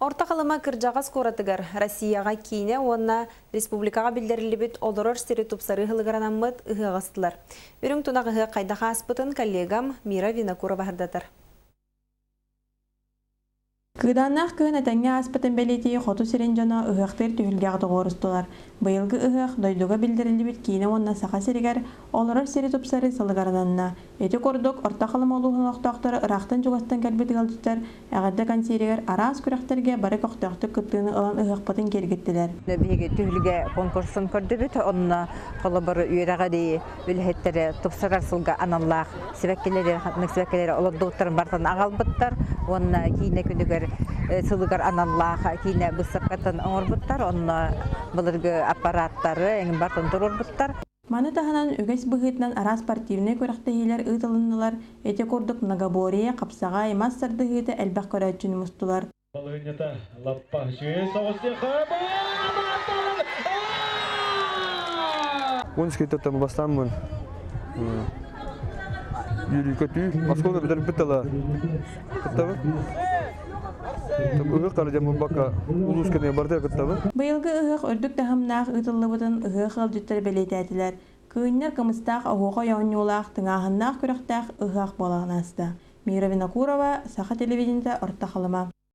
Орто Халыма кырдьаҕас куоратыгар Россияҕа киинэ уонна республикаҕа биллэриллибит олорор сири тупсарыы сылыгар анаммыт ыһыаҕы астылар. Үрүҥ тунах ыһыах хайдах ааспытын коллегам Мира Винокурова сырдатар. Кыыдааннаах кыһын этэҥҥэ ааспытын бэлиэтии хоту сирин дьоно ыһыахтыыр түһүлгэҕэ тоҕуорустулар. Быйылгы ыһыах дойдуга биллэриллибит киинэ уонна Саха сиригэр олорор сири тупсарыы сылыгар ананна. Ити курдук, Орто Халыма улууһун олохтоохторо ыраахтан-чугастан кэлбит ыалдьыттар эҕэрдэ кэнсиэригэр араас күрэхтэргэ бары көхтөөхтүк кыттыыны ылан ыһыахпытын киэргэттилэр. Биһиги түһүлгэ конкурсун көрдүбүт. Онно холобур үөрэҕи үлэһиттэрэ тупсарар сылга аналлаах сибэккилэри, ханнык сибэккилэри олордубуттарын барытын аҕалбыттар уонна киинэ күнүгэр сылыгар аналлаах киинэ быыстапкатын оҥорбуттар. Онно былыргы аппараттары эҥин барытын туруорбуттар. Маны таһынан, үгэс быһыытынан араас спортивнай күрэхтэһиилэр ыытылыннылар, ити курдук многоборье, хапсаҕай, мас тардыһыыта элбэх көрөөччүнү мустулар. Балаһыанньата лаппа үчүгэй соҕус диэххэ. Уон скриптаттан бастааммын үөрүү-көтүү оскуола бүтэрбит тала кыттабын. Ыһыах дьон буолбакка улуус кэннигэр барытыгар кыттабын. Быйылгы ыһыах үрдүк таһымнаах ыытыллыбытын ыһыах ыалдьыттар бэлиэтээтилэр. Кыынньар кымыстаах оһуохай оонньуулаах, тыҥааһыннаах күрэхтээх ыһыах буолан ааста. Мира Винокурова, Саха телевидениета, Орто Халыма.